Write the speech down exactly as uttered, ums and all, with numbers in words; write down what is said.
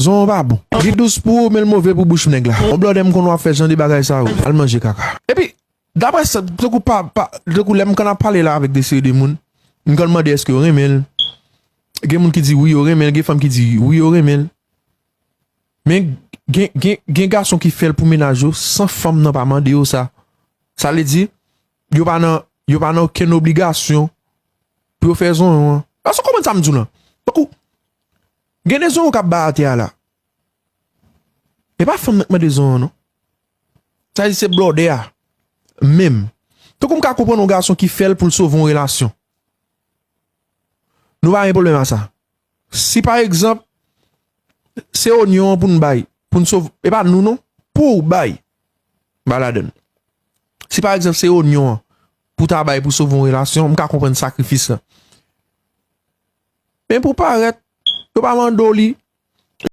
Zonyon pa bon. Li dous pou ou, men l move pou bouch nèg la. On blòdè m konn w ap fè jan de bagay sa yo. Al manje kaka. Epi, daprè sa, tankou pa, pa, tankou lè m konn ap pale la avèk de seri de moun, m konn mande èske yo renmen l. Gen moun ki di wi, yo renmen l. Gen fanm ki di wi, yo renmen l. Men gen, gen, gen gason ki fè l pou mennaj yo san fanm nan pa mande yo sa. Sa vle di, yo pa nan, yo pa nan okenn obligasyon pou yo fè zonyon an. Èske w konprann sa m di w lan? Tankou, gen de zonyon k ap bay atè a la. E pa fanm nan k mande zonyon an, non. Sa vle di se blòdè a. Menm. Tankou m ka konprann yon gason ki fè l pou l sove yon relasyon. Nou pa gen pwoblèm a sa. Si pa egzanp, se onyon an pou n bay, pou n sove, e pa nou non, pou w bay, bay ladann. Si pa egzanp, se onyon an pou ta bay pou sove yon relasyon, m ka konprann sakrifis lan. Men pou parèt, yo pa mande w li,